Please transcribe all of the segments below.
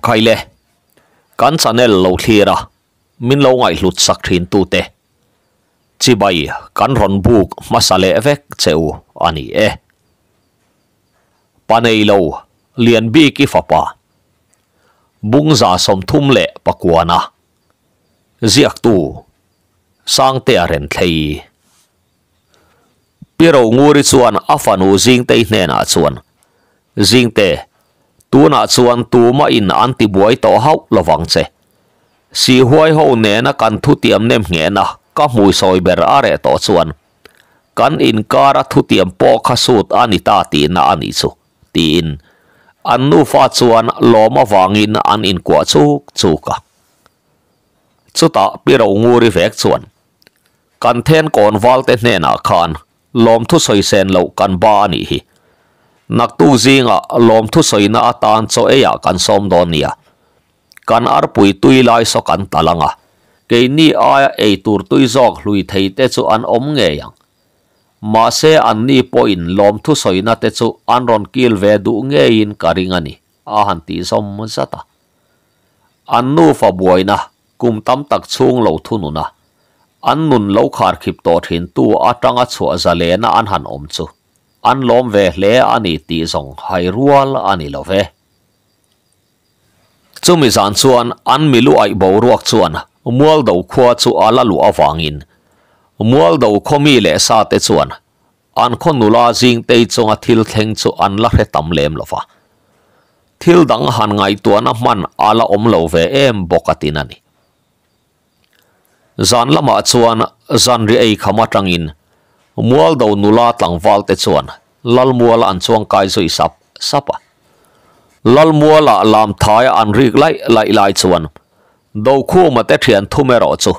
Khaile, kan channel lo thlir a, min lo ngaihhlut sak thin tute chibai kan rawn buk hmasa leh vek che u a ni e. Pa nei lo lian bik i fapa Bungza 39-a ziaktu Sangtea Renthlei. Pi Ronguri chuan a fanu Zingtei hnenah chuan, Zingte, tunah chuan tumah in an tibuai tawh hauh lovang che. Sihhuai ho nena kan thutiam nem nghehna ka hmui sawi ber a reh tawh chuan kan inkara thutiam pawh kha sut a ni ta tihna a nih chu, tiin an nufa chuan lawm avangin an inkuah chuk chuk a. Chutah Pi Ronguri vek chuan, Kan then kawnval te hnenah khan lawmthu sawi sen loh kan ba a nih hi. Naktuk zingah lawmthu sawina atan chaw eiah kan sawm dawn nia. Kan arpui tui lai saw kan tal ang a, keini aia ei tur tui zawk hlui thei te chu an awm ngei ang. Mahse anni pawhin lawmthu sawina te chu an rawn kil ve duh ngeiin ka ring a ni, a han tih zawm zat a. An nufa buaina kum tam tak chhung lo thunun a, an nun lo kharkhip tawh thintu atanga chhuah zalena an han awm chu an lawm ve hle a ni tih zawng hai rual a ni lo ve. Chumi zan chuan an milu aih boruak chuan Mualdo khua chu a la luh avangin Mualdo khaw mi leh sa te chuan An khaw nula Zingtei chunga thil thleng chu an la hre tam lem lo va. Thil dang han ngaihtuahna hman a la awm lo ve em bawk a tin a ni. Zan lamah chuan zanri ei kham atangin Mualdo nula tlangval te chuan Lalmuala an chuangkai zui sap sap a. Lalmuala lam thaia an rik laih laih lai chuan Dokhuma te thian thum erawh chu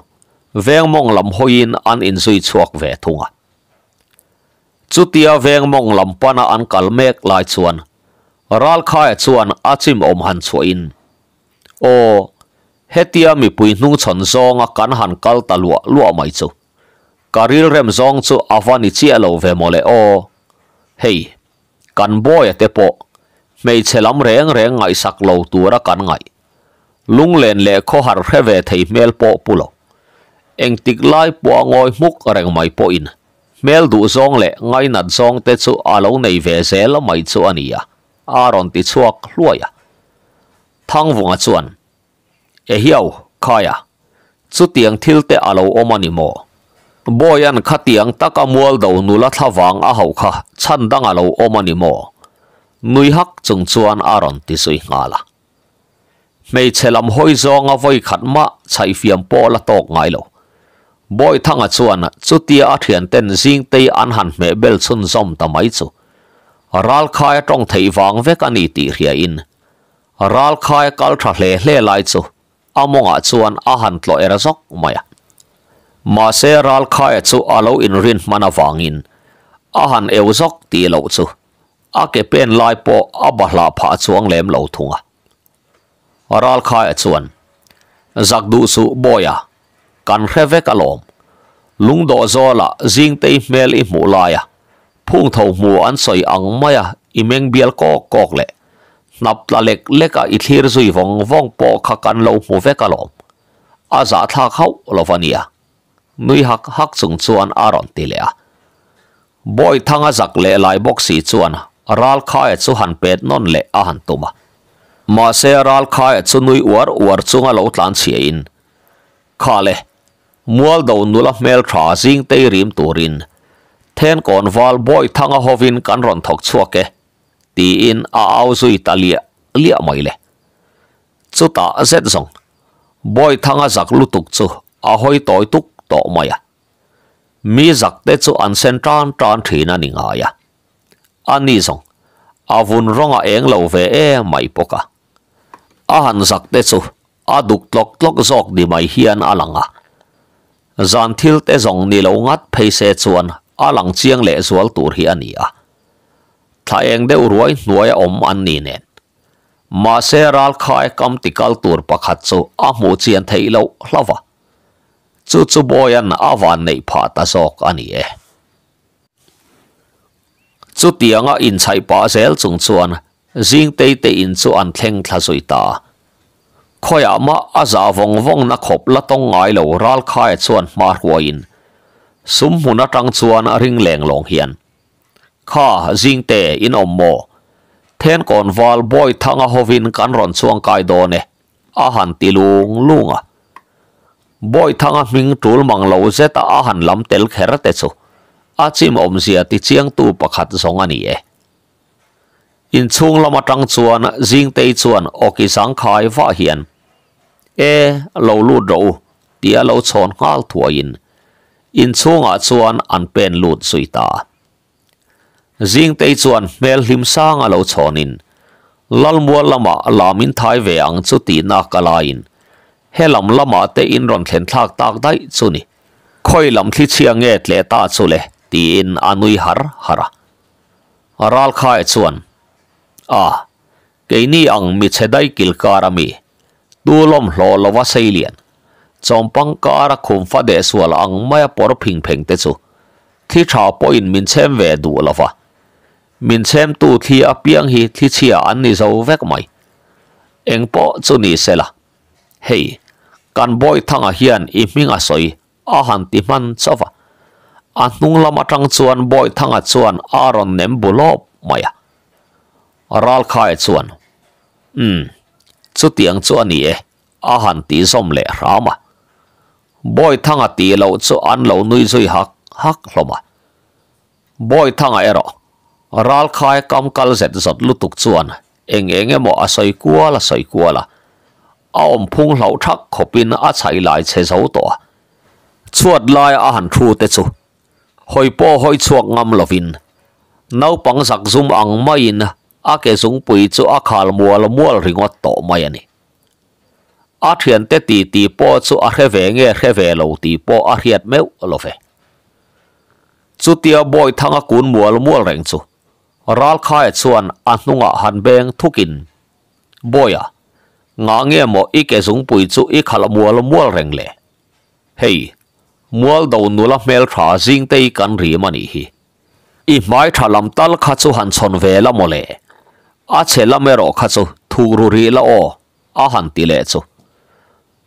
vengmawng lam hawiin an inzui chhuak ve thung a. Chutia veng mawng lam pana an kal mek lai chuan Ralkhaia chuan a chim awm han chhuahin, Aw, hetia mipui hnungchhawn zawnga kan han kal ta luah luah mai chu, ka rilrem zawng chu a va ni chiah lo ve mawle aw. Hei, kan bawia te pawh hmeichhe lam reng reng ngaihsak lo tura kan ngaih. Lunglen leh khawhar hre ve thei hmel pawh pu lo. Engtik lai pawh a ngawi hmuk reng mai pawhin hmel duh zawng leh ngainat zawng te chu a lo nei ve zel mai chu a ni a, a rawn ti chhuak hluai a. Thangvunga chuan, Ehiau, khaia, chutiang thil te a lo awm a ni maw? Bawia'n khatiang taka mualdo nula thlavang a hauh kha chhan dang a lo awm a ni maw? Nui hak chung chuan a rawn ti zui nghal a. Hmeichhe lam hawi zawnga vawi khat mah chhaihfiam pawh la tawk ngai lo. Bawithanga chuan chutia a thianten Zingtei an han hmeh bel chhunzawm ta mai chu Ralkhai a tawng theih vang vek a ni tih hriain Ralkhai a kal tha hle hle lai chu a mawngah chuan a han tlawh er zawk mai a. Mahse Ralkhaia chu a lo inrin hman avangin a han eu zawk tih loh chu A ke pen lai pawh a bahlah phah chuang lem lo thung a. Ralkhaia chuan, Zak duh suh Bawia, kan hre vek alawm. Lungdawh zawlah Zingtei hmel i hmuh laia phung tho hmu an sawi ang maia i meng bial kawk kawk leh hnap tla lek leka i thlir zui vawng vawng pawh kha kan lo hmu vek alawm. A zahthlak hauh lo va nia. Nui hak hak chung chuan a rawn ti leh a. Bawithanga zak leh lai bawk si chuan Ralkhaia chu han pet nawn leh a han tum a. Mahse Ralkhaia chu nui uar uar chunga lo tlan chhiahin, Kha le, Mualdo nula hmeltha Zingtei rim turin Thenkawn val Bawithanga hovin kan rawn thawk chhuak e, tiin a au zui ta liah liah mai le. Chutah zet zawng, Bawithanga zak lutuk chu a hawi tawi tuk tawh mai a. Mi zak te chu an sen tan tan thin a ni ngai a. A ni zawng, a vun rawng a eng lo ve em mai bawk a. A han zak te chu a duk tlawk tlawk zawk ni mai hian a lang a. Zan thil te zawng ni lo ngat phei se chuan a lang chiang leh zual tur hi a ni a. Thla eng deuh ruai hnuaia awm an ni nen. Mahse ralkhai kam ti kal tur pakhat chu a hmuh chian theih loh hlauh a. Chu chu Bawia'n a van neih phah ta zawk a ni e. Chutianga inchhaih pah zel chung chuan Zingtei te in chu an thleng thla zui ta. Khawiah mah a zah vawng vawng na khawp la tawng ngai lo Ralkhaia chuan hma hruaiin sum hmun atang chuan ring leng lawng hian, Kha zingte in awm maw? Thenkawn val Bawithanga hovin kan rawn chuang kai dawn e, a han ti lung lung a. Bawithanga hming tul mang lo zeta a han lam tel kher te chu a chim awmzia ti chiangtu pakhat zawng a ni e. Inchhung lam atang chuan Zingtei chuan awki zangkhai vah hian, E, lo lut rawh u, tia lo chhawn nghal thuaiin inchhungah chuan an pen lut zui ta. Zingtei chuan hmel hlim sang a lo chhawnin, Lalmual lamah lam in thai ve ang chu tihna ka laiin he lam lamah te in rawn thlen thlak tak daih chu ni. Khawi lam thli chhia nge tleh ta chu le, tiin a nui har har a. Ralkhaia chuan, A, keini ang mi chhe daih kil kar a mi, tu lawm hlawh lova seilian, chawmpang kara khum fa deh sual ang maia pawr phing pheng te chu thli tha pawhin min chhem ve duh lo va, min chhemtu thli apiang hi thli chhia an ni zo vek mai. Engpawh chu ni sela, hei, kan Bawithanga hian i hming a sawi A han ti hman chauh a, a hnung lam atang chuan Bawithanga chuan a rawn nem bu lawp mai a. Ralkhaia chuan, Umm, chutiang chu a ni e, a han ti zawm leh hram a. Bawithanga tih loh chu an lo nui zui hak hak hlawm a. Bawithanga erawh Ralkhaia kam kal zet zawt lutuk chuan eng eng emaw a sawi kual a sawi kual a, a awm phung hlauh thak khawpin a chhaih lai chhe zo tawh a. Chhuat laia a han thu te chu hawi pawh hawi chhuak ngam lovin naupang zak zum ang maiin a ke zungpui chu a khal mual mual ringawt tawh mai a ni. A thiante ti ti pawh chu a hre ve nge hre ve lo tih pawh a hriat meuh lo ve. Chutia Bawithanga kun mual mual reng chu Ralkhaia chuan a hnungah han beng thukin, Bawia, ngah nge maw i ke zungpui chu i khalh mual mual reng le? Hei, mual do nula hmeltha zingtei kan rim a nih hi. I hmai tha lam tal kha chu han chhawn ve la maw le? A chhe lam erawh kha chu thuk ru rih la aw, a han ti leh chu.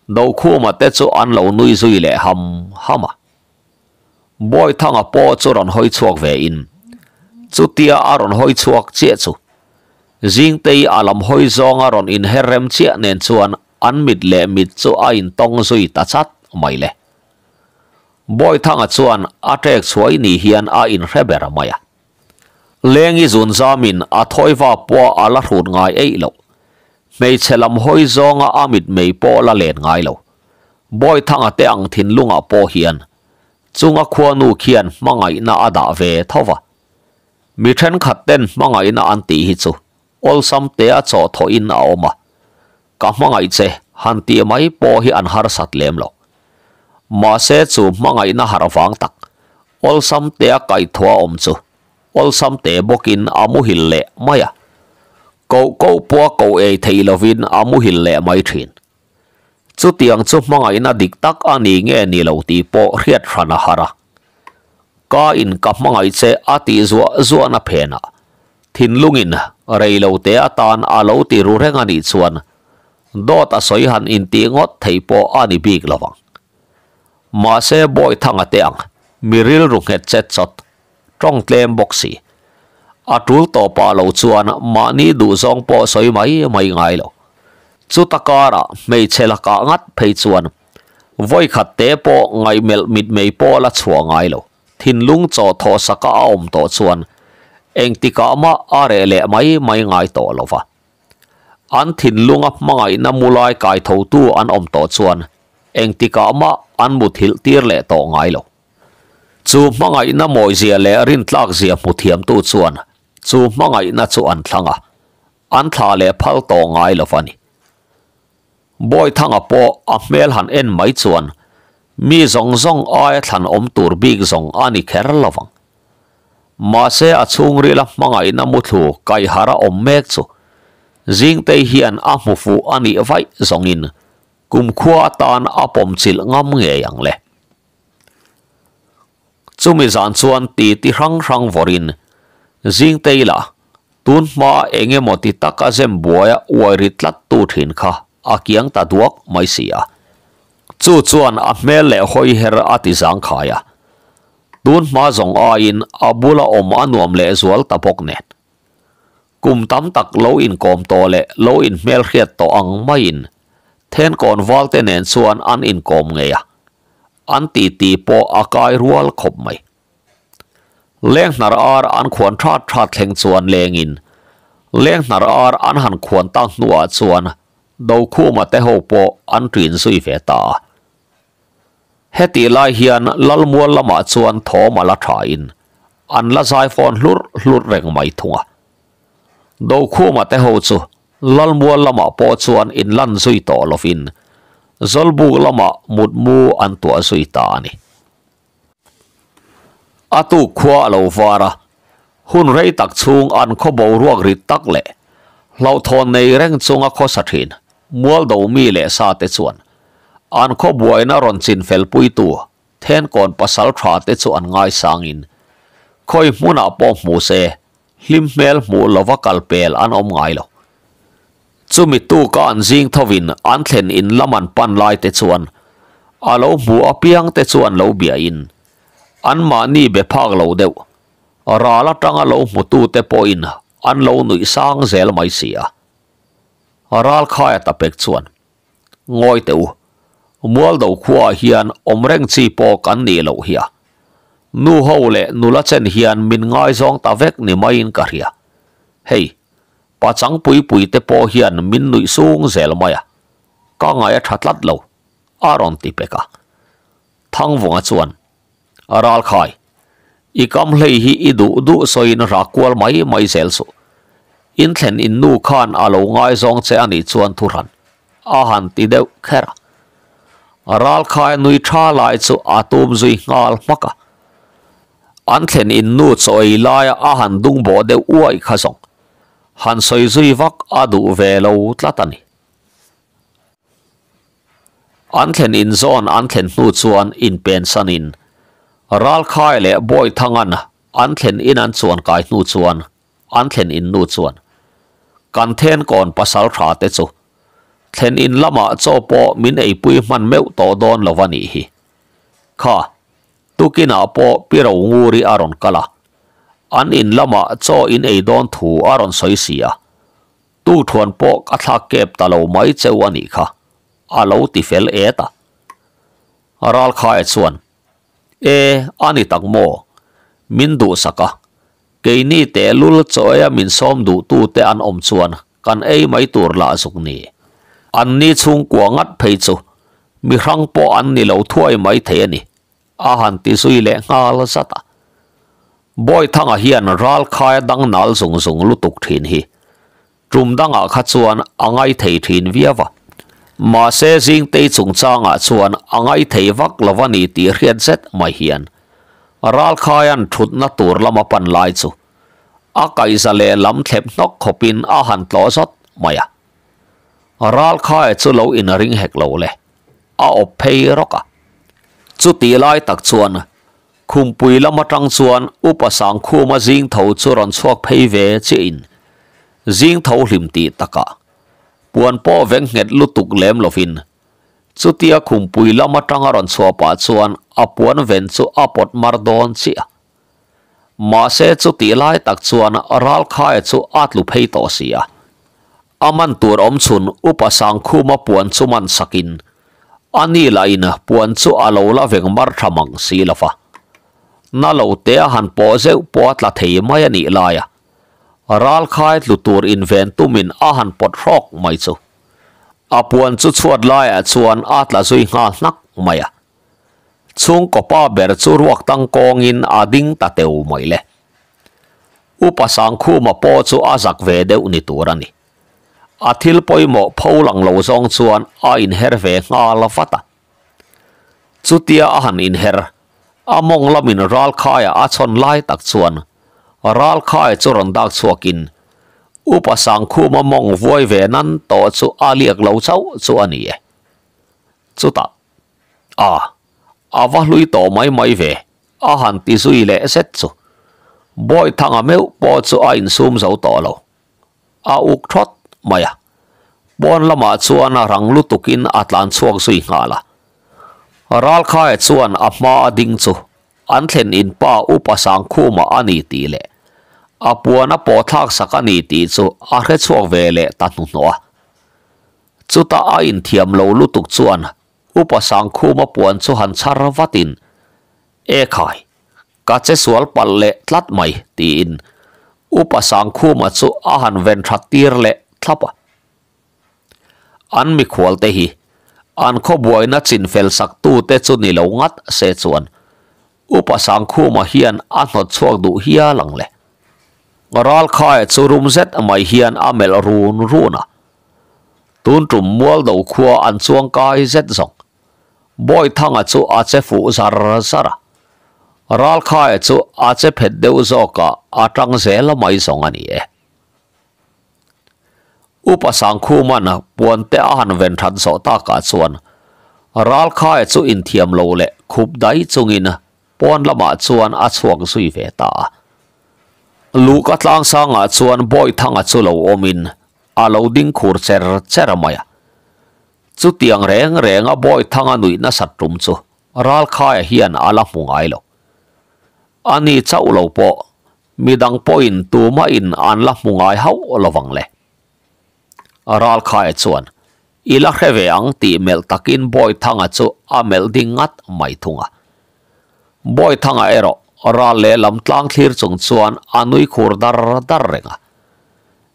Dokhuma te chu an lo nui zui leh ham ham a. Bawithanga pawh chu rawn hawi chhuak ve in, chutia a rawn hawi chhuak chiah chu Zingtei a lam hawi zawnga rawn inher rem chiah nen chuan an mit leh mit chu a intawng zui ta chat mai le. Bawithanga chuan a ṭek chhuai ni hian a inhre ber mai a. Lengi zun zamin a thawiva pawh a la hrut ngai eih loh. Hmeichhe lam hawi zawnga a mit mei pawh la len ngai lo. Bawithanga te ang thinlungah pawh hian chunga khuanu khian hmangaihna a dah ve tho va. Mi thenkhat ten hmangaihna an tih hi chu awlsam te a chawh thawhin a awm a, ka hmangaih che han tih mai pawh hi an harsat lem lo. Mahse chu hmangaihna harh vang tak awlsam te a kaihthawh a awm chu awlsam te bawkin a muhil leh mai a, koh koh pawh a koh ei theih lovin a muhil leh mai thin. Chutiang chu hmangaihna dik tak a ni nge ni lo tih pawh hriat hran a har a. Ka in ka hmangaih che a tih zuah zuahna phenah thinlungin rei lo te atan a lo ti ru reng a nih chuan dawt a sawi han intih ngawt theih pawh a ni bik lo vang. Mahse Bawithanga te ang mi rilru nghet chet chawt tawng tlem bawk si. A tul tawpah lo chuan mahni duhzawng pawh sawi mai mai ngai lo. Chuta karah hmeichhe lakah ngat phei chuan vawikhat te pawh ngaihmelh mitmei pawh la chhuah ngai lo. Thinlung chaw thawh saka a awm tawh chuan engtikah mah a reh leh mai mai ngai tawh lo va. An thinlunga hmangaihna mulai kai thotu an awm tawh chuan engtikah mah an muthilh tir leh tawh ngai lo. Chu hmangaihna mawizia leh rintlakzia hmu thiamtu chuan chu hmangaihna chu an thlang a, an thlah leh phal tawh ngai lo va ni. Bawithanga pawh a hmel han en mai chuan mi zawng zawng aia thlan awm tur bik zawng a ni kher lo vang. Mahse a chhungrila hmangaihna muthlu kaihhar a awm mek chu Zingtei hian a hmu fuh a nih vaih zawngin kumkhua atan a pawmchilh ngam ngei ang le. Chumi zan chuan ti ti hrang hrang vawrin Zingtei lah tun hma eng emaw ti taka zem buaia uai ri tlat tu thin kha a kiang ta duak mai si a. Chu chuan a hmel leh hawi her a ti zangkhai a. Tun hma zawng aiin a bula awm a nuam lehzual ta bawk nen. Kum tam tak lo inkawm tawh leh lo inhmelhriat tawh ang maiin Thenkawn valte nen chuan an inkawm ngei a, an titi pawh a kai rual khawp mai. Lenghnar ar an khuan that that thleng chuan lengin Lenghnar ar an han khuan tak hnuah chuan Dokhuma te ho pawh an ṭin zui ve ta a. Hetih lai hian Lalmual lamah chuan thawm a la thain an la zai fawn hlurh hlurh reng mai thung a. Dokhuma te ho chu Lalmual lamah pawh chuan inlan zui tawh lovin Zawlbuk lamah mutmu an tuah zui ta a ni. A tuk khua a lo var a, hun rei tak chhung an khaw boruak rit tak leh hlauhthawn nei reng chunga khawsa thin Mualdo mi leh sa te chuan an khaw buaina rawn chinfel puitu Thenkawn pasal tha te chu an ngaisangin khawi hmunah pawh hmu se hlim hmel hmuh lova kal pel an awm ngai lo. Chumi tuka an zing thovin an thlen in lam an pan lai te chuan a lo hmu apiang te chuan lo biain anmahni be phak lo deuh ral atanga lo hmutu te pawhin an lo nuih sang zel mai si a. Ral khaia ta pek chuan Ngawi teh u, Mualdo khuaah hian awm reng chi pawh kan nih loh hi a. Nu ho leh nula chen hian min ngaizawng ta vek ni maiin ka hria. Hei, pachang pui pui te pawh hian min nuih sung zel mai a, ka ngaih a tha tlat lo, a rawn ti pek a. Thangvunga chuan, Ralkhai, i kam hlei hi i duh duh sawiin rak kual mai mai zel suh. In thlen in nu khan a lo ngaizawng che a nih chuan thuhran a han ti deuh kher a. Ralkhai nui tha lai chu a tum zui nghal hmak a. An thlen in nu chaw ei laia a han dung bawh deuh uaih kha zawng han sawi zui vak a duh ve lo tlat a ni. An thlen inzawn an thlen hnu chuan inpensanin Ralkhai leh Bawithangan an thlen in an chuan kai hnu chuan an thlen in nu chuan kan Thenkawn pasal tha te chu thlen in lamah chaw pawh min eipui hman meuh tawh dawn lo a nih hi. Kha, tukinah pawh Pi Ronguri a rawn kal a, an in lamah chaw in ei dawn thu a rawn sawi si a, Tukthuan pawh ka thlak kep ta lo mai cheu a nih kha, a lo ti fel et a. Ralkhaia chuan, E, a ni tak maw? Min duhsak a, keini tehlul chaw eia min sawm duhtute an awm chuan kan ei mai tur lah zuk ni. Anni chhungkua ngat phei chu mi hrang pawh an ni lo thuai mai thei a ni, a han ti zui leh nghal zat a. Bawithanga hian ralkhaia dang nal zung zung lutuk thin hi tum dangah kha chuan a ngai thei thin viau a. Mahse Zingtei chungchangah chuan a ngai thei vak lo a ni tih hriat zet mai hian ralkhaia'n thutna tur lama pan lai chu a kaihza leh lam thlep hnawk khawpin a han tlawh zawt mai a. Ralkhaia chu lo inring hek lo le. a awp phei rawk a. Chutih lai tak chuan Khumpui lam atang chuan Upa Sangkhuma zing tho chu rawn chhuak phei ve chiahin zing tho hlim tih takah puan pawh veng nghet lutuk lem lovin chutia Khumpui lam atanga rawn chhuah pah chuan a puan ven chu a pawt mar dawn chiah a. Mahse chutih lai tak chuan Ralkhaia chu a tlu phei tawh si a. A man tur awm chhun Upa Sangkhuma puan chu man sakin a ni lahin puan chu a lo la veng mar tha mang si lo va. Na lo te a han pawh zeuh pawh a tla thei mai a nih laia Ralkhai tlu tur inven tumin a han pawt hrawk mai chu a puan chu chhuat laiah chuan a tla zui nghal hnak mai a. Chhungkaw pa ber chu ruak tang kawngin a ding ta teu mai le. Upa Sangkhuma pawh chu a zak ve deuh ni tur a ni. A thil pawimawh pho lang lo zawng chuan a inher ve nghal vat a. Chutia a han inher, a mawng lamin Ralkhaia a chhawn lai tak chuan Ralkhai chu rawn dak chhuakin Upa Sangkhuma mawng vuai ve nan tawh chu a liak lo chauh chu a ni e. Chutah. A, a va hlui tawh mai mai ve, a han ti zui leh zet chu. Bawithanga meuh pawh chu a insum zo tawh lo. A uk thawt mai a. Pawn lamah chuan rang lutukin a tlan chhuak zui nghal a. Ralkhaia chuan a hma a ding chu an thlen in pa Upa Sangkhuma a ni tih leh a puan a pawh thlak sak a ni tih chu a hre chhuak ve leh ta hnuhnawh a. Chutah a inthiam lo lutuk chuan Upa Sangkhuma puan chu han chhar vatin, E khai, ka che sual palh leh tlat mai, tiin Upa Sangkhuma chu a han ven that tir leh thlap a. An mikhual te hi an khawbuaina chinfel sak tute chu ni lo ngat se chuan Upa Sangkhuma hian a hnawt chhuak duh hial ang le. Ralkhaia chu rum zet mai hian a melh run run a. Tun tum mual do khua an chuang kai zet zawng. Bawithanga chu a che fuh zar zar a. Ralkhaia chu a che phet deuh zawk a, a tang zel mai zawng a ni e. Upa Sangkhuman puan te a han ven that zawh takah chuan Ralkhaia chu inthiam lo leh khup dai chungin pawn lamah chuan a chhuak zui ve ta a. Luhka tlangsangah chuan Bawithanga chu lo awmin a lo ding khur cher cher mai a. Chutiang reng renga Bawithanga nuih nasat tum chu Ralkhaia hian a la hmu ngai lo. A ni chauh lo pawh Midang pawhin tumah in an la hmu ngai hauh lovang le. Ralkhaia chuan, I la hre ve ang tih melh takin Bawithanga chu a melh ding ngat mai thung a. Bawithanga erawh ral lehlam tlang thlir chung chuan a nui khur dar dar reng a.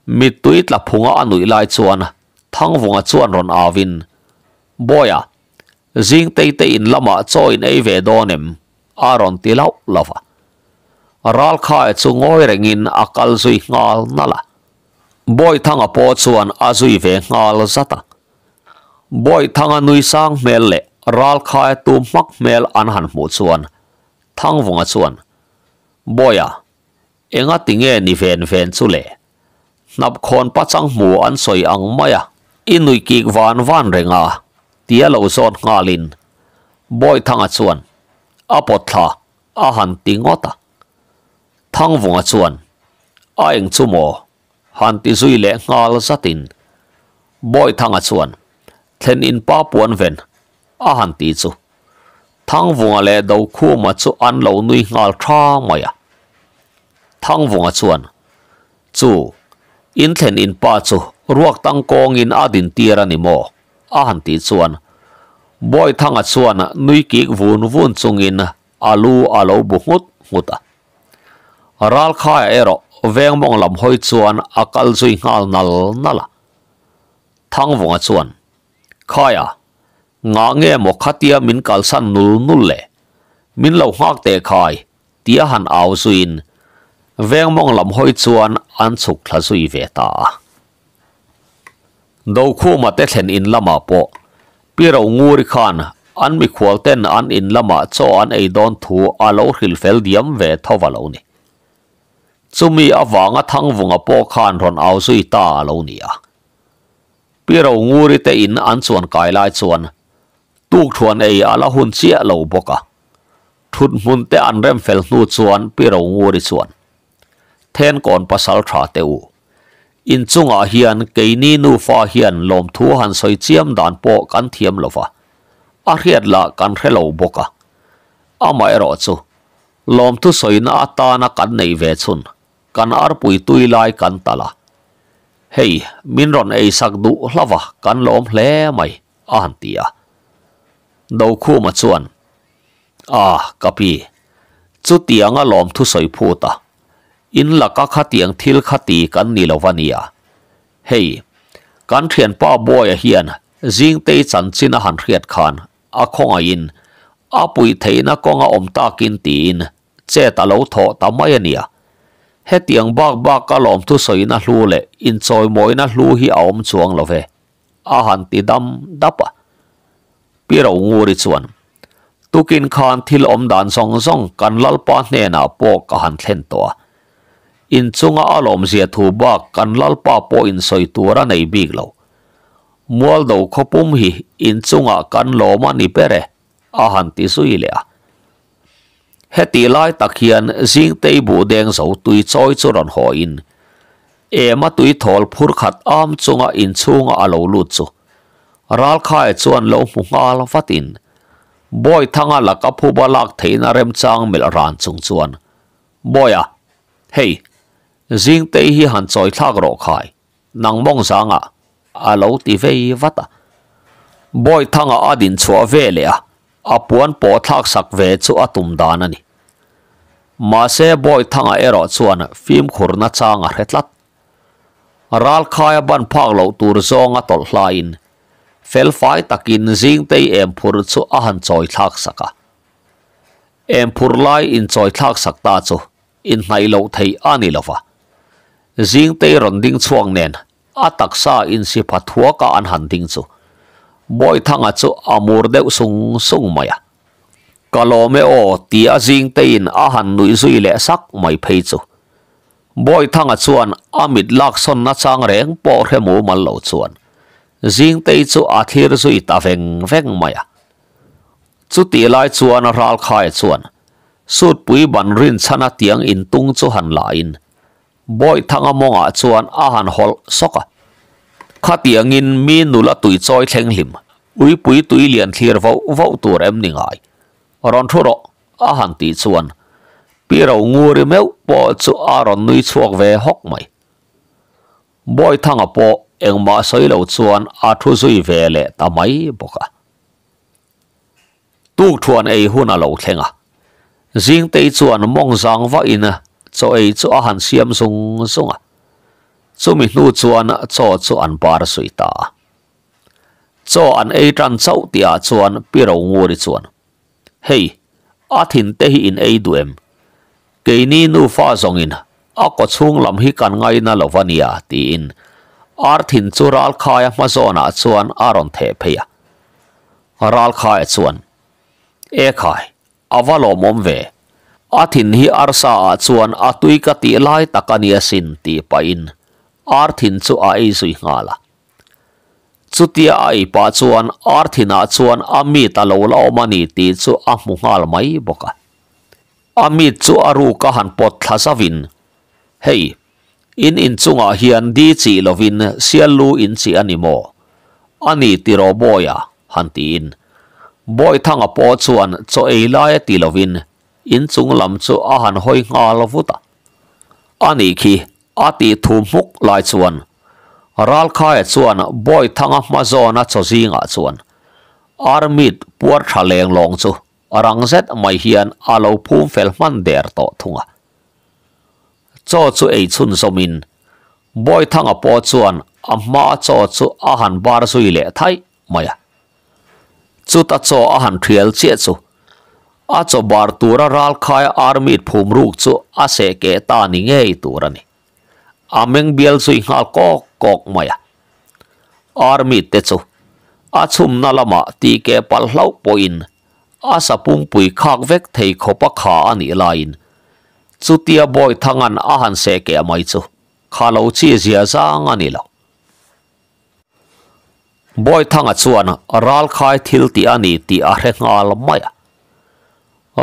Mittui tla phunga a nuih lai chuan Thangvunga chuan rawn auin, Bawia, Zingtei te in lamah chaw in ei ve dawn em? A rawn ti lauh lauh a. Ralkhaia chu ngawi rengin a kal zui nghal nalh a. Bawithanga pawh chuan a zui ve nghal zat a. Bawithanga nui sang hmel leh Ralkhaia tum hmak hmel an han hmuh chuan Thangvunga chuan, Bawia, enga tinge ni ven ven chu le? Hnapkhawn pachang hmu an sawi ang mai a, i nui kik van van reng a, tia lo zawt nghalin Bawithanga chuan a pawt thla a han ti ngawt a. Thangvunga chuan a eng chu maw han ti zui leh nghal zatin Bawithanga chuan thlen in pa puan ven a han ti chu Thangvunga leh Dokhuma chu an lo nui nghal tha mai a. Thangvunga chuan, Chu, in thlen in pa chu ruak tang kawngin a din tir a ni maw? a han tih chuan Bawithanga chuan nui kik vun vun chungin a lu a lo bu nghut nghut a. Ralkhaia erawh vengmawng lam hawi chuan a kal zui nghal nal nal a. Thangvunga chuan, Khaia, ngah nge maw khatia min kalsan nul nul le? Min lo nghak teh khai, tia han au zuiin vengmawng lam hawi chuan an chhuk thla zui ve ta a. Dokhuma te thlen in lamah pawh Pi Ronguri khan an mikhual ten an in lamah chaw an ei dawn thu a lo hrilh fel diam ve tho a lo ni. Chumi avanga Thangvunga pawh khan rawn au zui ta a lo ni a. Pi Ronguri te in an chuan kai lai chuan tukthuan ei a la hun chiah lo bawk a. Thut hmun te an rem fel hnu chuan Pi Ronguri chuan, Thenkawn pasal tha teh u. Inchungah hian keini nufa hian lawmthu han sawi chiam dan pawh kan thiam lo va, a hriat lah kan hre lo bawk a. Amaherawh chu, lawmthu sawina atana kan neih ve chhun kan arpui tui lai kan talh a. Hei, min rawn eisak duh hlauh a, kan lawm hle mai, a han ti a. Dokhuma chuan, A, ka pi, chutianga lawmthu sawi phut a, in laka khatiang thil kha ti kan ni lo va nia. Hei, kan thianpa Bawia hian Zingtei chanchin a han hriat khan a khawngaihin a puih theihna kawnga awm takin tiin chet a lo thawh ta mai a nia. Hetiang bak baka lawmthu sawina hlu leh inchawimawina hlu hi a awm chuang lo ve. A han ti dam dap a. Pi Ronguri chuan, Tukin khan thil awm dan zawng zawng kan Lalpa hnenah pawh ka han thlen tawh a. Inchunga a lawmzia thu bak kan Lalpa pawh insawi tur a nei bik lo. Mualdo khawpum hi inchungah kan lawm a ni ber e, a han ti zui leh a. Heti lai tak hian Zingtei buh deng zo tui chawi chu rawn hawiin, Ema tui thawl phur khat am chunga inchhunga a lo lut chu Ralkhaia chuan lo hmu nghal vatin Bawithanga laka phuba lak theihna remchang melh ran chung chuan Bawia, hei, Zingtei hi han chawi thlak rawh khai, nang mawng zangah a lo ti vei vat a. Bawithanga a din chhuah ve leh a, a puan pawh thlak sak ve chu a tum dan a ni. Mahse Bawithanga erawh chuan fimkhurna chang a hre tlat. Ralkhaia ban phak loh tur zawng a tawlh hlaiin felfai takin Zingtei em phur chu a han chawi thlak sak a. Em phur lai inchawi thlak sak ta chu inhnaih loh theih a ni lo va. Zingtei rawn ding chhuak nen a taksa insipha thuaka an han ding chu Bawithanga chu a mur deuh sung sung mai a. Ka lawm e aw ti a Zingteiin a han nuih zui leh sak mai phei chu. Bawithanga chuan a mit laksawn nachang reng pawh hre mumal lo chuan Zingtei chu a thlir zui ta veng veng mai a. Chutih lai chuan Ralkhaia chuan Sutpui ban rinchhana tiang intung chu han lahin Bawihthanga mawngah chuan a han hawlh sawk a. Khatiangin mi nula tui chawi thleng hlim, uipui tui lian thlir voh voh tur em ni ngai? Rawn thu rawh, a han tih chuan Pi Ronguri meuh pawh chu a rawn nui chhuak ve hawk mai. Bawihthanga pawh engmah sawi lo chuan a thu zui ve leh ta mai bawk a. Tukthuan ei hun a lo thleng a, Zingtei chuan mawng zang vahin chaw ei chu a han siam zung zung a, chumi hnu chuan chaw chu an bar zui ta a. Chaw an ei tan chauh tihah chuan Pi Ronguri chuan, Hei, a thin te hi in ei duh em? Keini nufa zawngin a kaw chhung lam hi kan ngaina lo va nia, tiin ar thin chu Ralkhaia hma zawnah chuan a rawn theh phei a. Ralkhaia chuan, E khai, a va lawmawm ve. A thin hi arsa ah chuan a tui ka tih lai tak a nia sin tih pahin ar thin chu a ei zui nghal a. Chutia a ei pah chuan ar thinah chuan a mit a lo la awm a ni tih chu a hmu nghal mai bawk a. A mit chu a ruk a han pawt thla zauhin, Hei, In inchungah hian di chih lovin sial lu in chih a ni maw? A ni tiraw Bawia? han tiin. Bawithanga pawh chuan chaw ei lai a ti lovin inchung lam chu a han hawi nghal vut a. A nih khi a tih thu hmuk lai chuan Ralkhaia chuan Bawithanga hma zawna chaw zingah chuan Armit puar tha leng lawng chu rang zet mai hian a lo phum fel hman der tawh thung a. Chaw chu ei chhun zawmin Bawithanga pawh chuan a hma chaw chu a han bar zui leh thaih mai a. Chuta chaw a han thial chiah chu a chaw bar tura ralkhaia armit phum ruk chu a seh keh ta ni ngei tur a ni. A meng bial zui nghal kawk kawk mai a. Armit te chu a chhumna lamah tih keh palh hlauh pawhin a sa pumpui khak vek thei khawp a kha a nih laiin Chutia Bawithanga'n a han seh keh mai chu kha lo chi zia zang a ni lo. Bawithanga chuan ralkhai thil tih a ni tih a hre nghal mai a.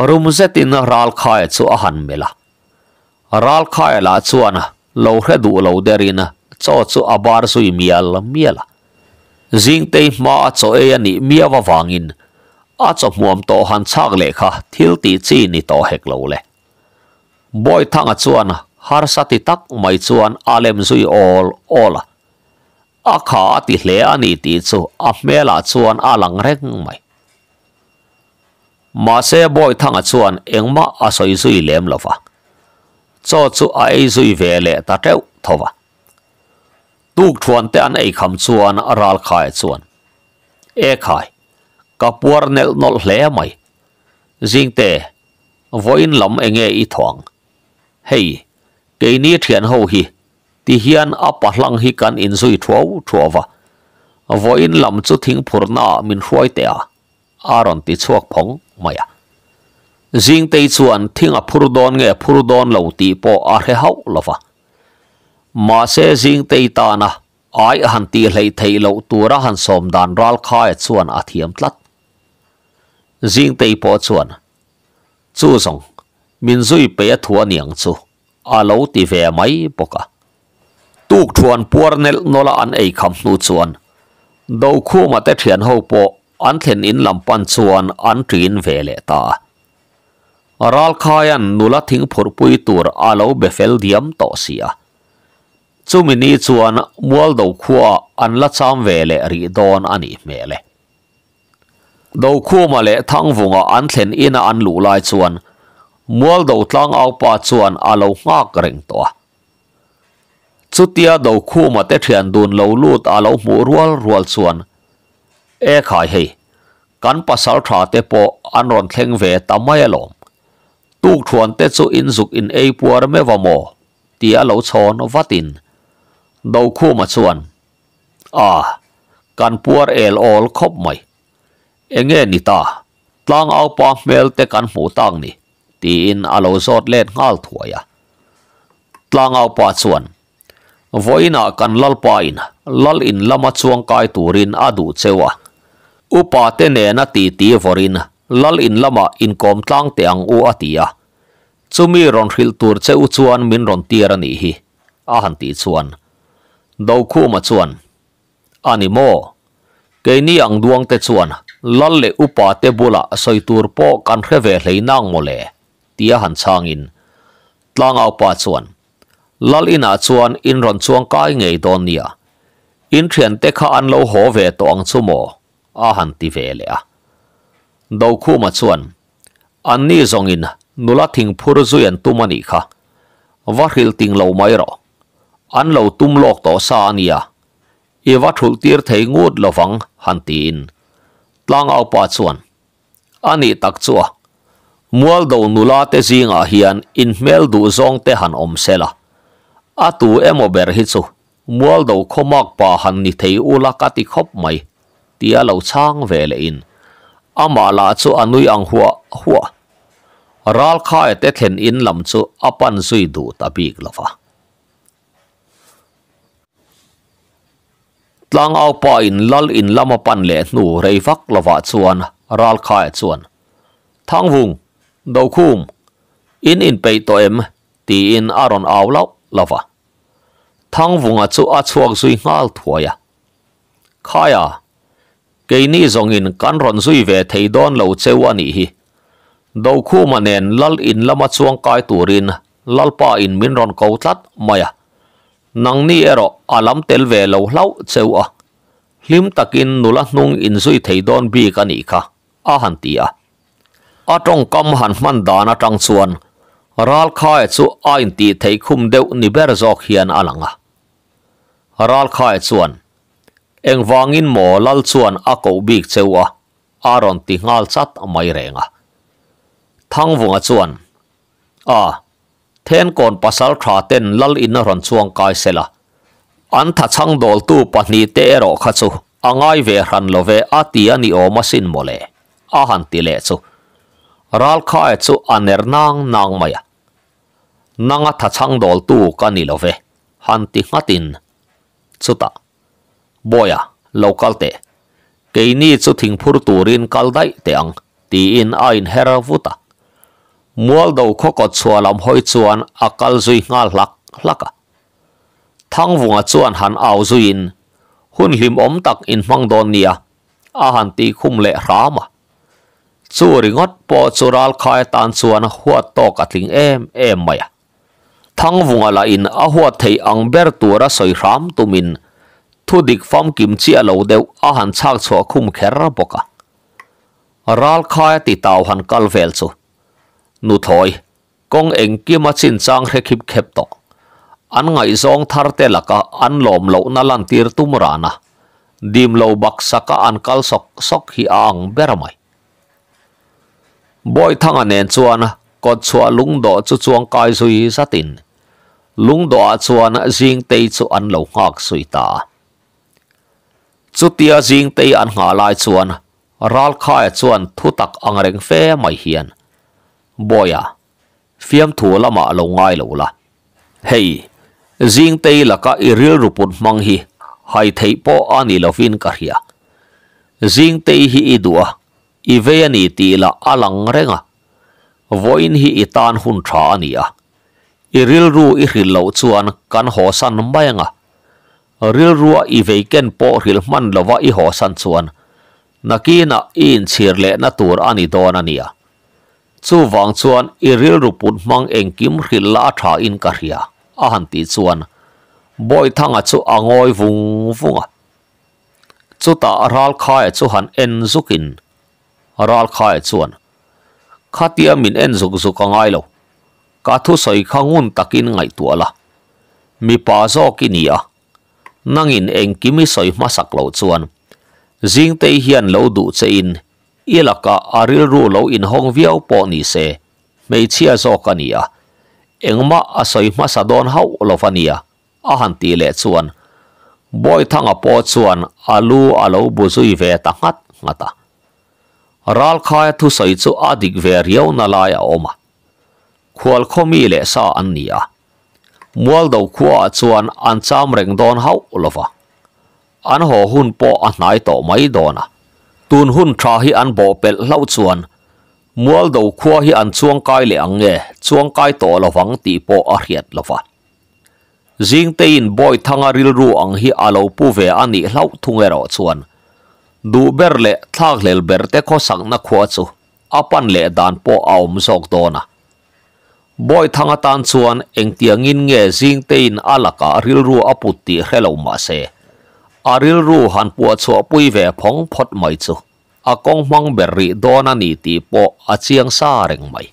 Rum zetin ralkhaia chu a han melh a. Ralkhaia lah chuan lo hre duh lo derin chaw chu a bar zui mial mial a. Zingtei hma a chaw ei a nih miau avangin a chaw hmuam tawh han chhak leh kha thil tih chi ni tawh hek lo le. Bawithanga chuan harsa ti tak mai chuan a lem zui awl awl a, a kha a ti hle a ni tih chu a hmelah chuan a lang reng mai. Mahse Bawithanga chuan engmah a sawi zui lem lo va, chaw chu a ei zui ve leh ta teuh tho va. Tukthuan te an ei kham chuan Ralkhaia chuan, E khai, ka puar nelh nawlh hle mai. Zingte, vawiin lam enge i thawng? Hei, keini thian ho hi ti hian a pahlang hi kan inzui thuau thuau va, vawiin lam chu thingphurna ah min hruai teh a, a rawn ti chhuak phawng mai a. Zingtei chuan thing a phur dawn nge phur dawn lo tih pawh a hre hauh lo va. Mahse Zingtei tana ai han tih hleih theih loh tura han sawm dan Ralkhaia chuan a thiam tlat. Zingtei pawh chuan, Chu zawng, min zui pei a thu aniang chu, a lo ti ve mai bawk a. Tuk thuan puar nelh nawlh a an ei kham hnu chuan Dokhuma te thian ho pawh an thlen in lam pan chuan an ṭin ve leh ta a. Ralkhaia'n nula thing phurhpui tur a lo be fel diam tawh si a. Chumi ni chuan Mualdo khuaah an la cham ve leh rih dawn a nih hmel e. Dokhuma leh Thangvunga an thlen ina an luh lai chuan Mualdo tlangaupa chuan a lo nghak reng tawh a. Chutia Dokhuma te thian dun lo lut a lo hmuh rual rual chuan, E khai hei, kan pasal tha te pawh an rawn thleng ve ta mai alawm. Tukthuan te chu in zuk in ei puar meuh a maw? tia lo chhawn vatin Dokhuma chuan, A, kan puar el awl khawp mai. Enge ni ta, tlangaupa hmel te kan hmuh tak ni, tiin a lo zawt let nghal thuai a. Tlangaupa chuan, Vawiinah kan lalpain lal in lama chuangkai turin a duh cheu a, upa te nena titi vawrin lal in lamah inkawm tlang teh ang u a ti a, chumi rawn hrilh tur che u chuan min rawn tir a nih hi, a han tih chuan Dokhuma chuan, A ni maw? Keini ang duangte chuan lal leh upa te bulah sawi tur pawh kan hre ve hlei nang maw le? tia han chhangin Tlangaupa chuan, Lal inah chuan in rawn chuang kai ngei dawn nia, in thiante kha an lo haw ve tawh ang chu maw? a han ti ve leh a. Dokhuma chuan, Anni zawngin nula thingphur zui an tum a nih kha, va hrilh ting lo mai rawh. An lo tum lawk tawh sa a nia, i va thulh tir thei ngut lovang han tiin Tlangaupa chuan a nih tak chu a, Mualdo nula te zingah hian inhmel duh zawng te han awm se la, a tu emaw ber hi chu Mualdo khawmak pa han ni thei ula ka ti khawp mai tia lo chhang ve lehin amah lah chu a nui ang huah huah. Ralkhaia te thlen in lam chu a pan zui duh ta bik lo va. Tlangaupa in lal in lam a pan leh hnu rei vak lovah chuan Ralkhaia chuan, Thangvung, Dokhum, in inpeih tawh em? tiin a rawn au lauh lauh va. Thangvunga chu a chhuak zui nghal thuai a. Khaia, keini zawngin kan rawn zui ve thei dawn lo cheu a nih hi. Dokhuma nen lal in lama chuang kai turin Lalpa in min rawn ko tlat mai a. Nangni erawh a lam tel ve lo hlauh cheu a. Hlim takin nula hnung in zui thei dawn bik a nih kha, a han ti a. A tawngkam han hman dan atang chuan Ralkhaia chu a intih theih khum deuh ni ber zawk hian a lang a. Ralkhaia chuan, Engvangin maw Lal chuan a koh bik cheu a? a rawn ti nghal chat mai reng a. Thangvunga chuan, A, Thenkawn pasal tha ten Lal in a rawn chuang kai sela. An thachhang dawltu pahnihte erawh kha chu a ngai ve hran lo ve a ti a ni awm asin mawle, a han ti leh chu. Ralkhaia chu a ner nang nang mai a. Nanga thachhang dawltu ka ni lo ve, han ti nghatin. Chutah, Bawiha, lo kal teh. Keini chu thingphur turin kal daih teh ang, tiin a inher vut a. Mualdo khaw kawt chhuah lam hawi chuan a kal zui nghal hlak hlak a. Thangvunga chuan han au zuiin, Hun hlimawm tak inhmang dawn nia, a han tih khum leh hram a. Chu ringawt pawh chu Ralkhai atan chuan huat tawk a tling em em mai a. Thangvunga lahin a huat theih ang ber tura sawi hram tumin thu dik famkim chiah lo deuh a han chhak chhuah khum kher bawk a. Ralkhaia ti tau han kal vel chu nuthlawi kawng engkima chinchang hre khip khep tawh. An ngaihzawng thar te laka an lawm lohna lantir tum ran a, dim lo baksaka an kal sawk sawk hi a ang ber mai. Bawithanga nen chuan kawtchhuah lungdawh chu chuang kai zui zatin lungdawhah chuan Zingtei chu an lo nghak zui ta a. Chutia Zingtei an nghah lai chuan Ralkhaia chuan thutak ang reng fe mai hian, Bawia, fiamthu lamah lo ngai lo la. Hei, Zingtei laka i rilru put hmang hi hai theih pawh a ni lovin ka hria. Zingtei hi i duh a, i vei a ni tih lah a lang reng a. Vawiin hi i tan hun tha a ni a. I rilru i hrilh loh chuan kan hawsan mai ang a. Rilrua i vei ken pawh hrilh hman lova i hawsan chuan nakinah i inchhir lehna tur a ni dawn a nia. Chuvang chuan i rilru put hmang engkim hrilh la a tha in ka hria, a han tih chuan Bawithanga chu a ngawi vung vung a. Chutah Ralkhaia chu han en zukin Ralkhaia chuan, Khatia min en zuk zuk a ngai lo, ka thusawi kha ngun takin ngaihtuah la, mipa zawk i ni a, nangin engkim i sawi hmasak loh chuan Zingtei hian lo duh che in i lakah a rilru lo inhawng viau pawh ni se, hmeichhia zawk a ni a, engmah a sawi hmasa dawn hauh lo va nia, a han tih leh chuan Bawithanga pawh chuan a lu a lo bu zui ve ta nghat nghat a. Ralkhaia thusawi chu a dik ve riau na lai a awm a, khualkhaw mi leh sa an ni a, Mualdo khuaah chuan an cham reng dawn hauh lo va, an haw hun pawh a hnai tawh mai dawn a. Tun hun tha hi an bawh pelh hlauh chuan Mualdo khua hi an chuangkai leh ang nge chuangkai tawh lo vang tih pawh a hriat lo va. Zingteiin Bawithanga rilru ang hi a lo pu ve a nih hlauh thung erawh chuan duh ber leh thlakhlel ber te khawsakna khua chu a pan leh dan pawh a awm zawk dawn a. Bawithanga tan chuan engtiangin nge Zingteiin a lakah rilru a put tih hre lo mah se, a rilru han puahchhuahpui ve phawng phawt mai chu a kawng hmang ber rih dawn a ni tih pawh a chiang sa reng mai.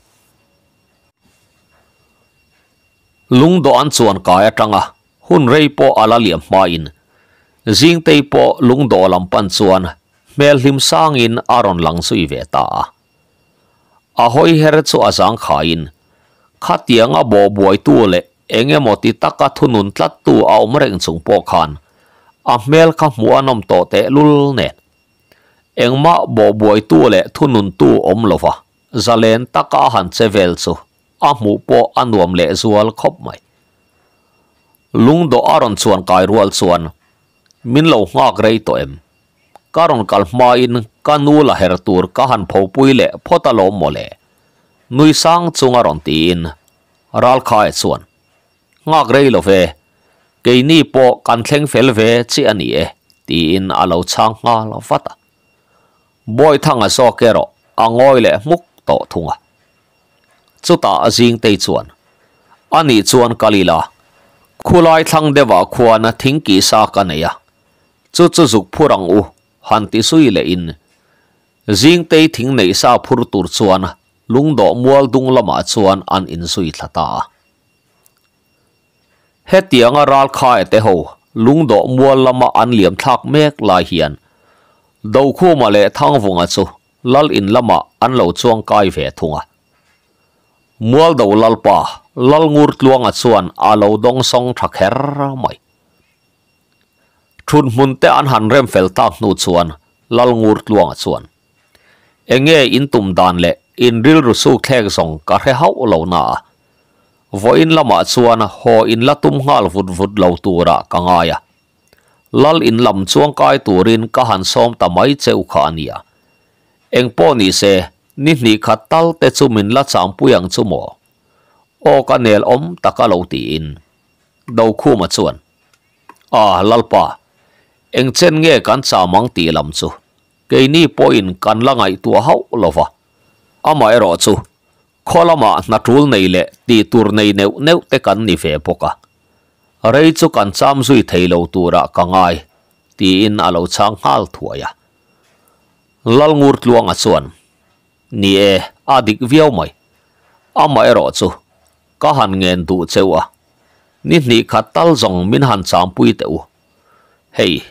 Lungdawh an chuan kai atanga hun rei pawh a la liam hmain Zingtei pawh lungdawh lam pan chuan hmel hlim sangin a rawn lang zui ve ta a. A hawi her chu a zang khaiin khatianga bawh buaitu leh eng emaw ti taka thunun tlattu a awm reng chung pawh khan a hmel kha hmuh a nawm tawh tehlul nen engmah bawh buaitu leh thununtu awm lova zalen taka a han che vel chu a hmuh pawh a nuam leh zual khawp mai. Lungdawh a rawn chuan kai rual chuan min lo nghak rei tawh em? Ka rawn kal hmain ka nu la her tur ka han phopui leh phawt alawm mawle, nui sang chung a rawn tiin Ralkhaia chuan, Nghak rei lo ve, keini pawh kan thleng fel ve chiah a ni e, tiin a lo chhang nghal vat a. Bawithanga zawk erawh a ngawi leh hmuk tawh thung a. Chutah Zingtei chuan, A nih chuan kal ila, khulai thlang deuhah khuan thing kih sa ka nei a, chu chu zuk phur ang u, han ti zui leh in. Zingtei thing neih sa phur tur chuan lungdawh mual dung lamah chuan an inzui thla ta a. Hetianga ralkhaia te ho lungdawh mual lama an liam thlak mek lai hian Dokhuma leh Thangvunga chu Lal in lamah an lo chuang kai ve thung a. Mualdo Lalpa Lalngurtluanga chuan a lo dawng sawng tha kher mai. Thut hmun te an han rem fel tak hnu chuan Lalngurtluanga chuan, Enge in tum dan leh in rilru suk thlek zawng ka hre hauh lo na a. Vawiin lamah chuan haw in la tum nghal vut vut lo turah ka ngai a. Lal in lam chuang kai turin ka han sawm ta mai cheu kha a nia. Engpawh ni se, ni hnih khat tal te chu min la changpui ang chu maw? Aw ka nel awm tak a lo tiin Dokhuma chuan, A, Lalpa, eng chen nge kan cham ang tih lam chu keini pawhin kan la ngaihtuah hauh lo va. Amaherawh chu khaw lamah hna tul nei leh tih tur nei neuh neuh te kan ni ve bawk a. Rei chu kan cham zui thei lo turah ka ngai, tiin a lo chhang nghal thuai a. Lalngurtluanga chuan, Ni e, a dik viau mai. Amaherawh chu ka han ngen duh cheu a, ni hnih khat tal zawng min han champui teh u. Hei,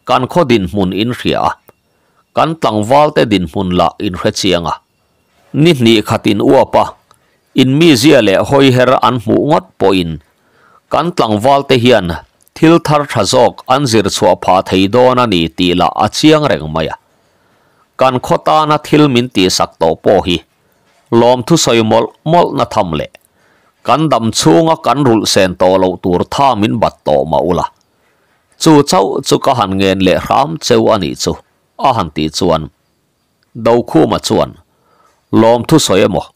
kan khaw dinhmun in hria a, kan tlangvalte dinhmun lah in hre chiang a. Ni hnih khat in uap a, in mizia leh hawiher an hmuh ngawt pawhin kan tlangvalte hian thil thar tha zawk an zir chhuah phah thei dawn a ni tih lah a chiang reng mai a. Kan khaw tana thil min tihsak tawh pawh hi lawm thusawi mawlh mawlh na tham leh kan dam chhunga kan rulh sen tawh loh tur tha min bat tawh mah ula. Chu chauh chu ka han ngen leh hram cheu a nih chu, a han tih chuan Dokhuma chuan lawm thusawi emaw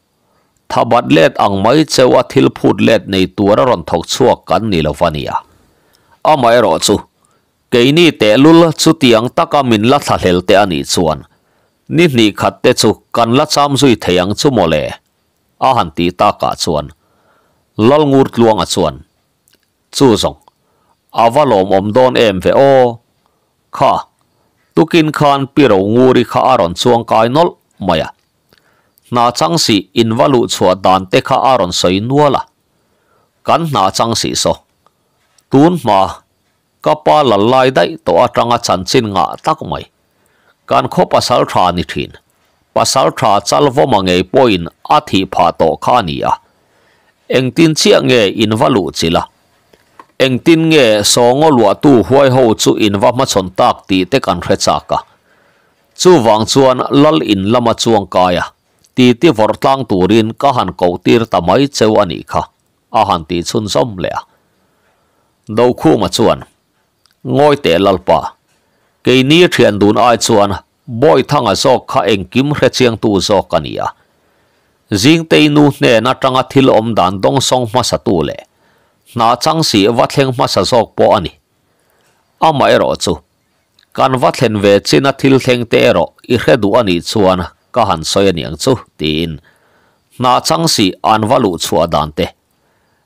tha bat let ang mai cheu a thil phut let nei tur a rawn thawk chhuak kan ni lo va nia. Amaherawh chu. Keini tehlul chutiang taka min la thlahlel te a nih chuan ni hnih khat te chu kan la cham zui thei ang chu mawle, a han tih takah chuan Lalngurtluanga chuan, Chu zawng, a va lawmawm dawn em ve aw. Kha, tukin khan Pi Ronguri kha a rawn chuang kai nawlh mai a. Hna chang sih in va luh chhuah dan te kha a rawn sawi nual a. Kan hna chang sih saw. Tun hma, ka pa lal lai daih tawh atanga chanchin ngah tak mai. Kan khaw pasal tha ni thin. Pasal tha chal vawma ngei pawhin a thih phah tawh kha a ni a. Engtin chiah nge in va luh chilh a? Engtin nge sawngaw luahtu huai ho chu in va hmachhawn tak tih te kan hre chak a. Chuvang chuan lal in lama chuang kai a, titi vawrh tlang turin ka han koh tir ta mai cheu a nih kha, a han tih chhunzawm leh a. Dokhuma chuan, Ngawi teh Lalpa, keini thian dun ai chuan Bawithanga zawk kha engkim hre chiangtu zawk a ni a. Zingtei nu hnen atanga thil awm dan dawngsawng hmasatu leh hna chang sih va thleng hmasa zawk pawh a ni. Amaherawh chu, kan va thlen ve china thil thleng te erawh i hre duh a nih chuan ka han sawi a niang chu, tiin hna chang sih an va luh chhuah dan te,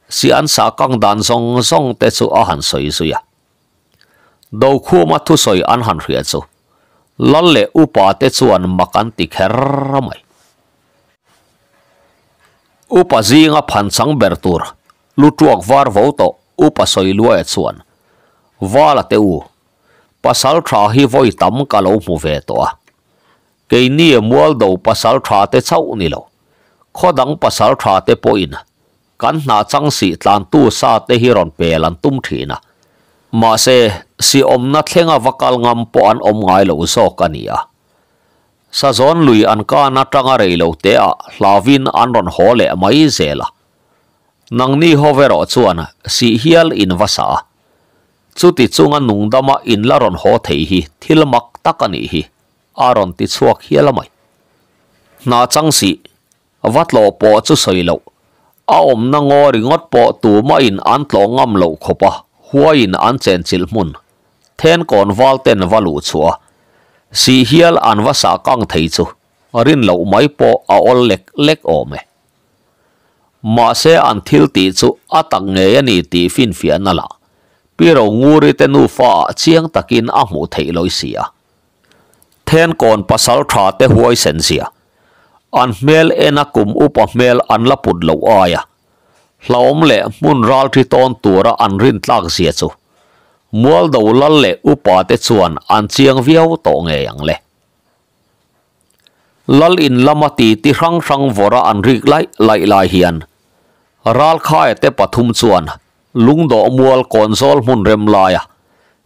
sih an sah kang dan zawng zawng te chu a han sawi zui a. Dokhuma thusawi an han hria chu Lal leh upa te chuan mak an ti kher mai. Upa zinga phan chang ber tur lu tuak var vo tawh upa sawi luaia chuan Vala te u, pasal tha hi vawi tam ka lo hmu ve tawh a. Keini mualdo pasal tha te chauh ni lo, khaw dang pasal tha te pawhin Kan hna chang sih tlantu sa te hi rawn pel an tum thin a, mahse si awmna thlenga va kal ngam pawh an awm ngai lo zawk a ni a. Sazawn lui an kan atanga rei lo te ah hlauin an rawn haw leh mai zel a. Nangni ho erawh chuan sih hial in va sa a, chuti chunga nungdama in la rawn haw thei hi thil mak tak a nih hi, a rawn ti chhuak hial a mai. Hna chang sih Va tlawh pawh chu sawi loh. A awmna ngaw ringawt pawh tumahin an tlawh ngam loh khawp a, huaiin an chenchilh hmun. Thenkawn val ten va luh chhuah a, sih hial an va sah kang thei chu rin loh mai pawh a awl lek lek awm e. Mahse an thil tih chu a tak ngei a ni tih finfiahna lah Pi Ronguri te nufa ah chiang takin a hmuh theih lawi si a. Thenkawn pasal tha te huaisen zia. An hmel ena kum upa hmel an la put loh aia hlauhawm leh hmun ral thi tawn tura an rin tlak zia chu Mualdo lal leh upa te chuan an chiang viau tawh ngei ang le. Lal in lama ti ti hrang hrang vawra an rik laih laih lai hian Ralkhaia te pathum chuan Lungdawh mual kawnzawl hmun rem laia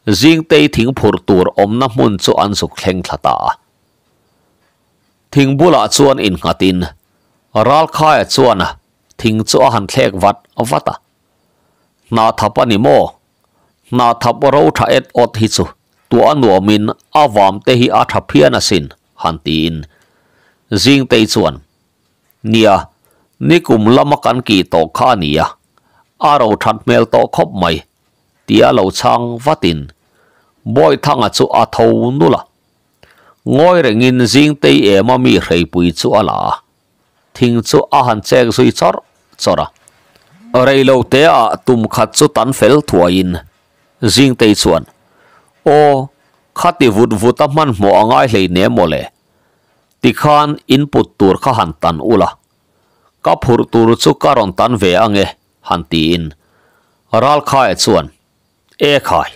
Zingtei thing phurh tur awmna hmun chu an zuk thleng thla ta a. Thing bulah chuan innghatin Ralkhaia chuan thing chu a han thlek vat vat a. Hnah thap a ni maw? Hnah thap ro tha et awt hi chu tuah a nuamin a vam te hi a tha phian asin, han tiin Zingtei chuan Nia, nikum lama kan kih tawh kha a nia, a ro that hmel tawh khawp mai, tia lo chhang vatin Bawihthanga chu a tho nul a. Ngawi rengin Zingtei ema mi hreipui chu a la a, thing chu a han chek zui chawrh chawrh a. Reilo teah tum khat chu tan fel thuaiin Zingtei chuan, Aw, khati vut vut a hmanhmawh a ngai hleinem mawle, Tikhan in put tur kha han tan ula, ka phurh tur chu ka rawn tan ve ange, han tiin Ralkhaia chuan, E khai,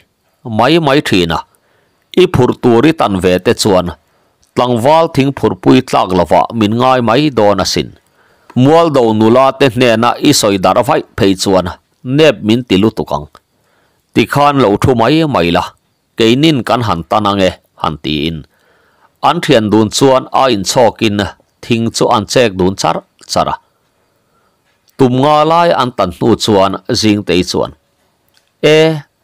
mai mai thin a, i phurh tur i tan ve te chuan tlangval thing phurhpui tlak lovah min ngai mai dawn asin. Mualdo nula te hnena i sawi darh vaih phei chuan nep min ti lutuk ang. Tikhan lo thu mai mai la, Keinin kan han tan ange, han tiin. An thian dun chuan a inchhawkin thing chu an chek dun char char a. Tum nga lai an tan hnu chuan Zingtei chuan, E,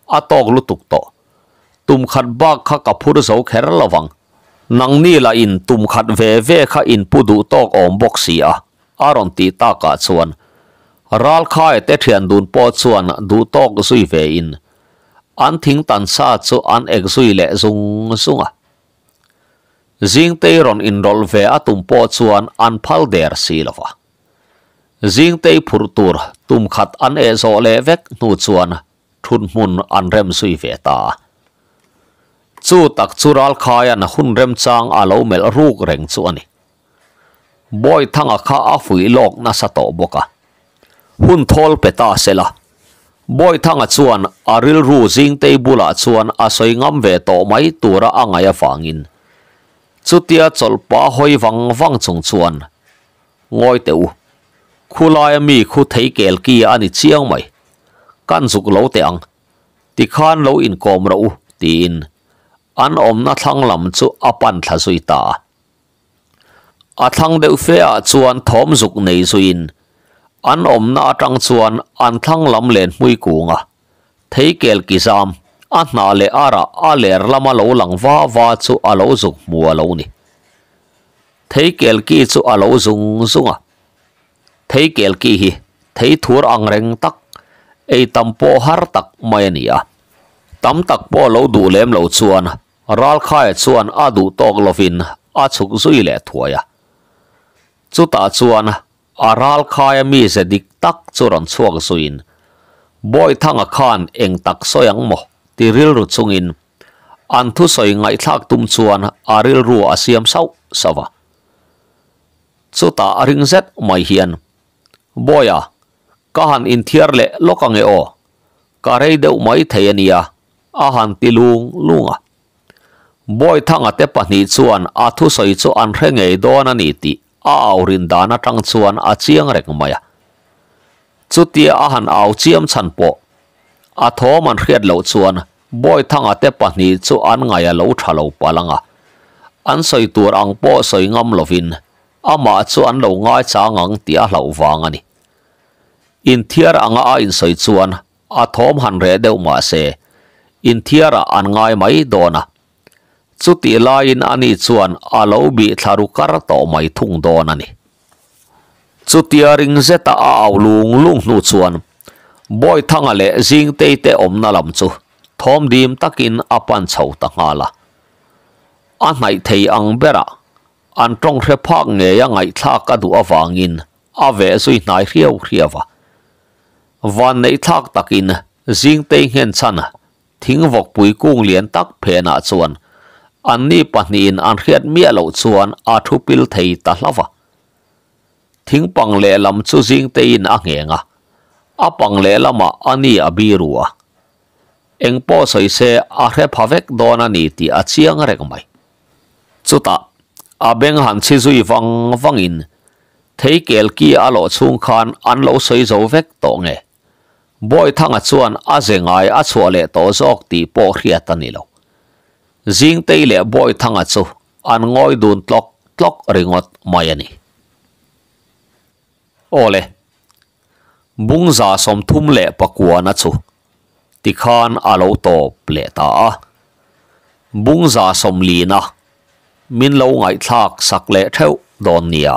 a tawk lutuk tawh. Tum khat bak kha ka phur zo kher lo vang. Nangni lah in tum khat ve ve kha in pu duh tawk awm bawk si a, a rawn tih takah chuan Ralkhaia te thian dun pawh chuan duh tawk zui ve in. An thing tan sa chu an ek zui leh zung zung a. Zingtei rawn inrawlh ve a tum pawh chuan an phal der si lo va. Zingtei phurh tur tum khat an eh zawh leh vek hnu chuan thut hmun an rem zui ve ta a. Chu tak chu Ralkhaia'n hun remchang a lo melh ruk reng chu a ni. Bawithanga kha a fuih lawk nasa tawh bawk a. Hun thawl pe ta se la. Bawithanga chuan a rilru Zingtei bulah chuan a sawi ngam ve tawh mai tura a ngaih avangin chutia chawlhpa hawi vang vang chung chuan, Ngawi teh u, khulaia mi khu thei kel ki a ni chiang mai. Kan zuk lo teh ang. Tikhan lo inkawm rawh u, tiin an awmna thlang lam chu a pan thla zui ta a. A thlang deuh fe ah chuan thawm zuk nei zuiin an awmna atang chuan an thlang lam len hmui kung a, thei kel ki zam, a hnah leh a rah a ler lama lo lang va va chu a lo zuk hmu a lo ni. Thei kel ki chu a lo zung zung a, thei kel ki hi thei thur ang reng tak, ei tam pawh har tak mai a ni a, tam tak pawh lo duh lem lo chuan Ralkhaia chuan a duh tawk lovin a chhuk zui leh thuai a. Chutah chuan a Ralkhaia mize dik tak chu rawn chhuak zuiin, Bawithanga khan eng tak sawi ang maw? ti rilru chungin an thusawi ngaihthlak tum chuan a rilru a siam sauh sauh a. Chutah a ring zet mai hian, Bawia, ka han inthiar leh lawk ange aw, ka rei deuh mai thei a nia, a han ti lung lung a. Bawithanga te pahnih chuan a thusawi chu an hre ngei dawn a ni tih a au rin dan atang chuan a chiang reng mai a. Chutia a han au chiam chhan pawh a thawm an hriat loh chuan Bawithanga te pahnih chu an ngaih a lo tha lo palh ang a. An sawi tur ang pawh sawi ngam lovin amah chu an lo ngaichang ang tih a hlauh vang a ni. Inthiar anga a insawi chuan A thawm han reh deuh mah se, inthiarah an ngai mai dawn a. Chutih laiin ani chuan a lo bih thla ru kar tawh mai thung dawn a ni. Chutia ring zeta a au lung lung hnu chuan Bawithanga leh Zingtei te awmna lam chu thawm dim takin a pan chho ta nghal a. A hnaih thei ang berah an tawng hre phak ngeia ngaihthlak a duh avangin a veh zui hnai hriau hriau a. Van neih thlak takin Zingtei nghen chhan thing vawkpui kung lian tak phenah chuan anni pahnihin an hriat miah loh chuan a thu pil thei ta hlauh a. Thing pang lehlam chu Zingteiin a ngheng a, a pang lehlamah a ni a biru a. Eng pawh sawi se a hre pha vek dawn a ni tih a chiang reng mai. Chutah a beng han chhi zui vang vangin Thei kel ki a lawh chhung khan an lo sawi zo vek tawh nge? Bawithanga chuan a ze ngai a chhuah leh tawh zawk tih pawh hriat a ni lo. Zingtei leh Bawithanga chu an ngawi dun tlawk tlawk ringawt mai a ni. Awle, Bungza 39 na chu tikhan a lo tawp leh ta a. Bungza 40 na min lo ngaihthlak sak leh theuh dawn nia.